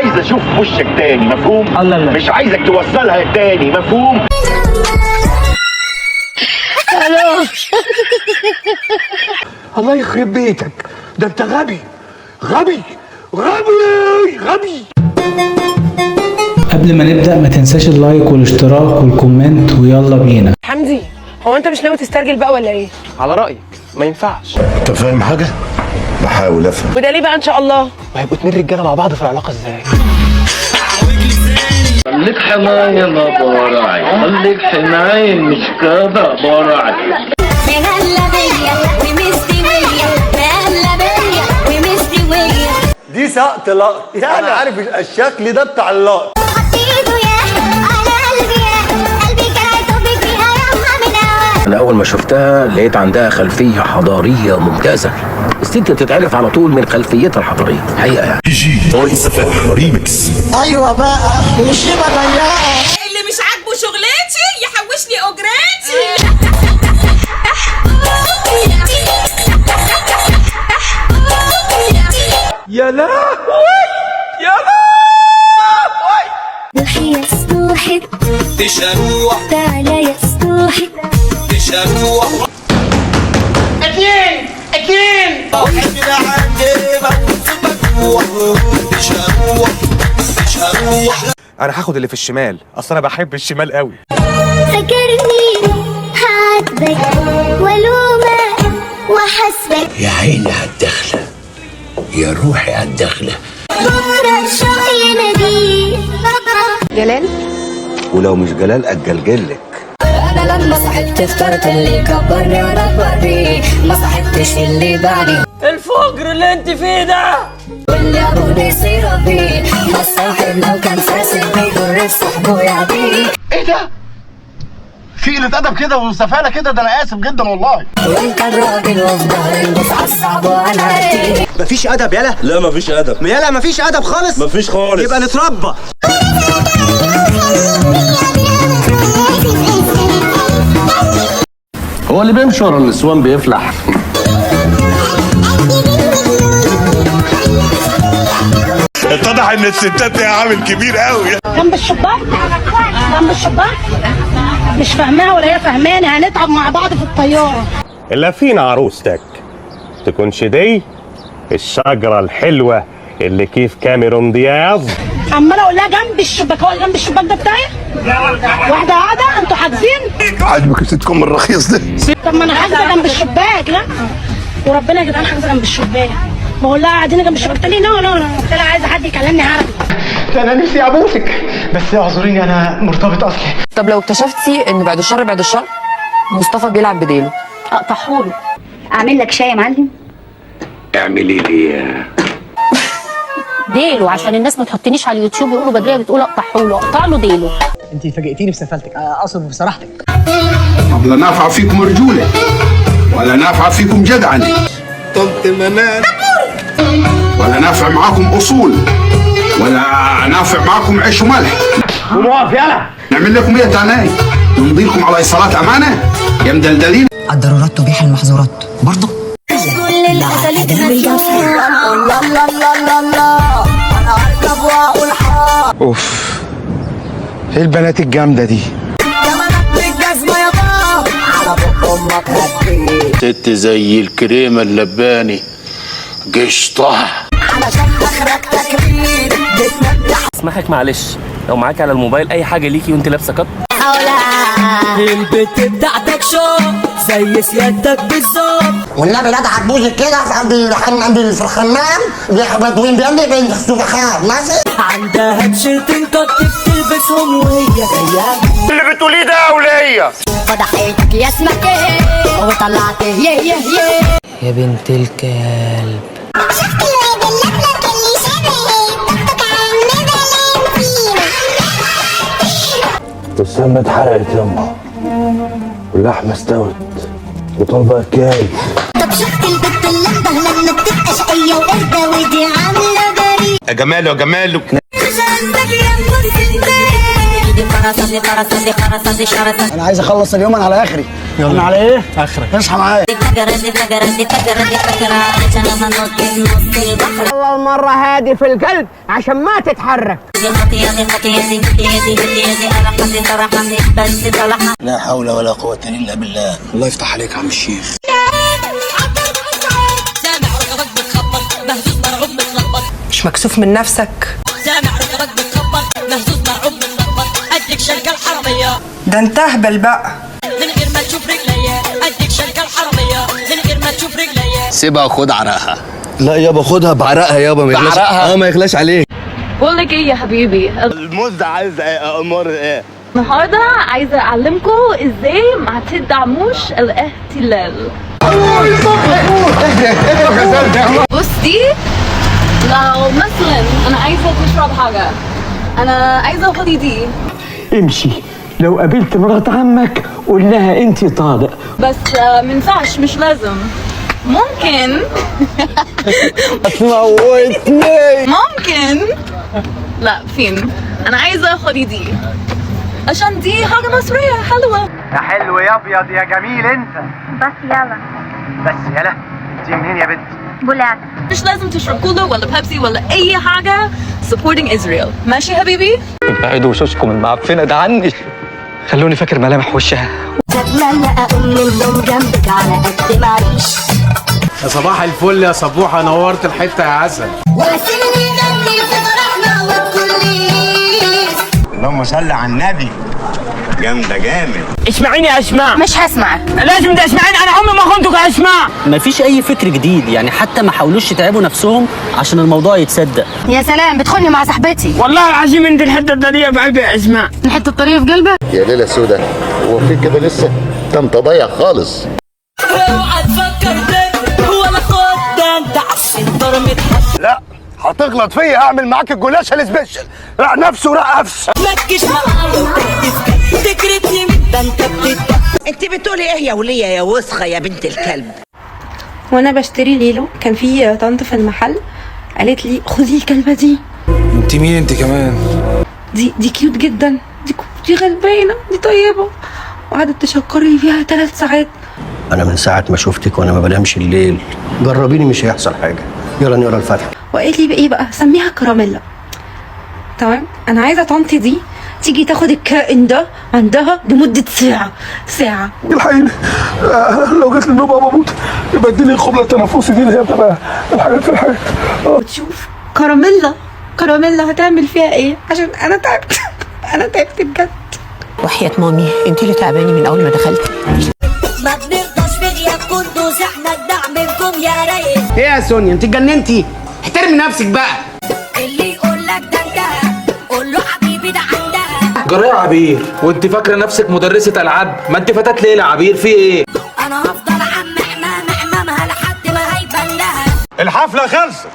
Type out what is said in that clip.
عايز اشوف وشك تاني، مفهوم؟ الله الله. مش عايزك توصلها تاني، مفهوم؟ الله يخرب بيتك، ده انت غبي غبي غبي غبي. قبل ما نبدأ ما تنساش ال like والاشتراك وال comment، ويلا بينا. حمدي، هو انت مش ناوي تسترجل بقى ولا ايه؟ على رأيك ما ينفعش. انت فاهم حاجة؟ بحاول افهم. وده ليه بقى ان شاء الله؟ وهيبقوا اتنين رجاله مع بعض في العلاقة ازاي؟ خليك حنين يا براعي، خليك حنين مش كده براعي. مهلبية ومستوية، مهلبية ومستوية. دي سقط لقط، انا عارف الشكل ده بتاع اللقط. حطيته يا على قلبي، يا قلبي كان عايز فيها يا من هوا. انا اول ما شفتها لقيت عندها خلفية حضارية ممتازة. الست بتتعرف على طول من خلفيتها الحضارية حقيقة يعني. ايوه بقى والشيبه ضيقه. اللي مش عاجبه شغلتي يحوش لي اجرتي. يا لهوي يا لهوي. روحي يا سطوحي تعالى يا سطوحي. انا هاخد اللي في الشمال، اصل انا بحب الشمال قوي. فكرني هعاتبك والومك وحسبك. يا عيني على الدخلة، يا روحي على الدخلة. بكرة الشوق يناديك. جلال، ولو مش جلال اجلجلك. انا لما صاحبت اخترت اللي كبرني وانا اكبر بيه، ما صاحبتش اللي بعدي. الفجر اللي انت فيه ده واللي ابوه بيصير بيه، ما الصاحب لو كان فاسد بيضر صاحبه يا بيه. ايه ده؟ في قلة ادب كده وسفالة كده، ده انا اسف جدا والله. وانت الراجل وفي ظهري ندوس على الصعب وانا عديه. مفيش ادب يالا. لا مفيش ادب. يالا مفيش ادب خالص. مفيش خالص. يبقى نتربى. هو اللي بيمشي ورا النسوان بيفلح. اتضح ان الستات ليها عامل كبير قوي. جنب الشباك، جنب الشباك، مش فاهماها ولا هي فاهماني، هنتعب مع بعض في الطيارة. الا فينا عروستك تكونش دي الشجرة الحلوة اللي كيف كاميرون دياز. عماله اقول لها جنب الشباك، هو جنب الشباك ده بتاعي؟ واحدة قاعدة، انتوا حاجزين؟ عاجبك السيت الرخيص ده؟ طب ما انا حاجزه جنب الشباك. لا وربنا يا جدعان حاجزه جنب الشباك. بقول لها قاعدين جنب الشباك، تقول لي no no no. قلت لها عايزه حد يكلمني عربي. ده انا نفسي ابوسك، بس اعذريني انا مرتبط اصلي. طب لو اكتشفتي ان بعد الشر بعد الشر مصطفى بيلعب بديله؟ اقطعهوله. اعمل لك شاي يا معلم؟ اعملي لي ديله، عشان الناس ما تحطنيش على اليوتيوب يقولوا بدريه بتقول اقطعهوله، اقطع له ديله. انت فاجئتيني بسفالتك، اقصد بصراحتك. لا نافعة فيكم رجوله ولا نافعة فيكم جدعنه. طنط منال. ولا نافع معاكم اصول ولا نافع معاكم عيش وملح. قوم اقف يلا. نعمل لكم ايه تاني؟ نمضي لكم على ايصالات امانه يا مدلدلين. الضرورات تبيح المحظورات برضه. كل الاساليب الله الله الله الله، انا اركب واقول حاضر. اوف، ايه البنات الجامدة دي؟ الجزمة يا بابا على بق امك هديه. ست زي الكريمة اللباني قشطه. علشان اخرك تكريم بتنجح. اسمحك معلش لو معاك على الموبايل اي حاجة ليكي وانت لابسه كت. البت بتاعتك شو زي سيادتك بالظبط. والنبي لا هتبوظ كده في قلب الحمام، في الحمام بيحبطوين بيعمل بيحبطوا ماشي. عندها تيشيرتين كت بتلبسهم وهي جاية. اللي بتقوليه ده يا وليه؟ فضحتك يا اسمك ايه وطلعت يه يه يه. يا بنت الكلب. شفت الواد اللي اللي شبهي طقطق عم فالنتينا. السمنة اتحرقت يما واللحمة استوت وطالبه كاي. طب شفت البت اللمبة لما بتبقى شقية وقردة ودي عاملة بريء. يا جماله يا جماله. عشان يا انا عايز اخلص اليوم، انا على اخري. انا على ايه؟ اخرك. اصحى معايا. والله المرة هادي في القلب عشان ما تتحرك. لا حول ولا قوة الا بالله. الله يفتح عليك يا عم الشيخ. مش مكسوف من نفسك؟ ده انت اهبل بقى. سيبها وخد عرقها. لا يابا خدها بعرقها يابا، ما يغلاش. ما يغلاش عليك. بقول لك ايه يا حبيبي، الموز عايز ايه؟ امر ايه؟ النهارده عايزه اعلمكم ازاي ما تدعموش الاحتلال. بص دي لو مثلا انا عايزه تشرب حاجة، انا عايزه اخد دي. امشي، لو قابلت مرات عمك قول لها انت طالق. بس منفعش، مش لازم. ممكن تموتني. ممكن لا فين، انا عايزه اخد دي عشان دي حاجة مصرية حلوة. يا حلو يا ابيض يا جميل انت. بس يلا بس يلا، انت منين يا بنت؟ بولاك. مش لازم تشرب كولا ولا بيبسي ولا اي حاجة supporting Israel. ماشي حبيبي؟ ابعدوا وشوشكم المعفنه ده عني، خلوني فاكر ملامح وشها. اتمنى اقوم من النوم جنبك على قد ما اعيش. يا صباح الفل يا صبوحه، نورت الحتة يا عسل. وسيبني غني في فرحنا وبكل. اللهم صل على النبي. جامدة جامد. اسمعيني يا اسماء. مش هسمعك. لازم تسمعيني، انا عمري ما خنتك يا اسماء. مفيش اي فكر جديد، يعني حتى ما حاولوش يتعبوا نفسهم عشان الموضوع يتصدق. يا سلام، بتخوني مع صاحبتي. والله العظيم انت الحتة الطريه في قلبي يا اسماء. الحتة الطريه في قلبك. يا ليلة سودة، هو في كده لسه؟ ده انت ضايع خالص. اوعى تفكر تاني ولا خد، ده انت عشان ضرمت. لا هتغلط فيا، هعمل معاك الجلاشه ال special. رق نفسه ورق قفش. ما تجيش معايا تكرتني من ده انت انت بتقولي ايه يا وليه يا وسخة يا بنت الكلب؟ وانا بشتري ليلو كان في طنط في المحل قالت لي خدي الكلبة دي. انت مين انت كمان؟ دي cute جدا، دي غلبانه، دي طيبة. وقعدت تشكر لي فيها 3 ساعات. انا من ساعة ما شفتك وانا ما بنامش الليل. جربيني مش هيحصل حاجة. يلا نقرا الفاتحة. وقالت لي بقى ايه بقى، سميها كراميلا. تمام، انا عايزه طنط دي تيجي تاخد الكائن ده عندها لمدة ساعة ساعة. الحقيني، لو جت لي النوبة بموت. يبقى اديني القبلة التنفسي دي اللي هي بتبقى الحاجات في الحاجات. وتشوف كراميلا، كراميلا هتعمل فيها ايه، عشان انا تعبت. انا تعبت بجد. وحياة مامي انت اللي تعباني من اول ما دخلت. ما بنرضاش بغياب قندوز، احنا الدعم منكم يا ريس. ايه يا سونيا انت اتجننتي؟ احترمي نفسك بقى. اللي يقول لك ده انتهى قول له حبيبي ده عندها. جرايه يا عبير، وانت فاكره نفسك مدرسه العاب؟ ما انت فتاة ليلى عبير، في ايه؟ انا هفضل عم حمام حمامها لحد ما هيبان لها. الحفلة خلصت.